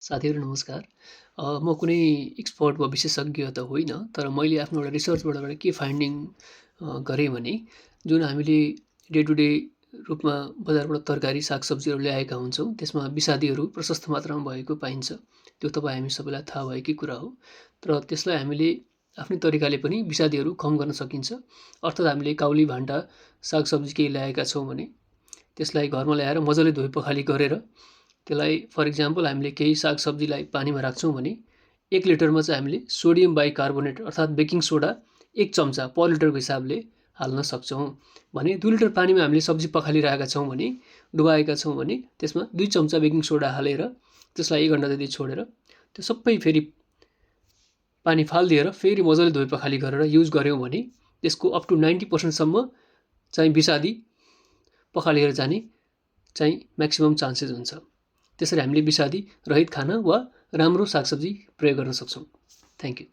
साथीहरू नमस्कार। म कुनै एक्सपर्ट वा विशेषज्ञ त होइन, तर मैले आफ्नो एउटा रिसर्चबाट के फाइन्डिङ गरेँ भने, जुन हामीले डे टु डे रूपमा बजारबाट तरकारी, सागसब्जीहरू ल्याएका हुन्छौँ, त्यसमा विषादीहरू प्रशस्त मात्रामा भएको पाइन्छ। त्यो तपाईँ हामी सबैलाई थाहा भएकै कुरा हो। तर त्यसलाई हामीले आफ्नै तरिकाले पनि विषादीहरू कम गर्न सकिन्छ। अर्थात् हामीले काउली भान्टा सागसब्जी केही ल्याएका छौँ भने, त्यसलाई घरमा ल्याएर मजाले धोइपखाली गरेर त्यसलाई फर इक्जाम्पल हामीले केही सागसब्जीलाई पानीमा राख्छौँ भने 1 लिटरमा चाहिँ हामीले सोडियम बाइकार्बोनेट अर्थात् बेकिङ सोडा 1 चम्चा पर लिटरको हिसाबले हाल्न सक्छौँ। भने 2 लिटर पानीमा हामीले सब्जी पखालिरहेका छौँ भने, डुबाएका छौँ भने त्यसमा 2 चम्चा बेकिङ सोडा हालेर त्यसलाई 1 घन्टा जति छोडेर त्यो सबै फेरि पानी फालिदिएर फेरि मजाले धोइपखाली गरेर युज गऱ्यौँ भने त्यसको अप टु 90% सम्म चाहिँ विषादी पखालिएर जाने चाहिँ म्याक्सिमम चान्सेस हुन्छ। त्यसरी हामीले विषादी रहित खाना वा राम्रो सागसब्जी प्रयोग गर्न सक्छौँ। Thank you.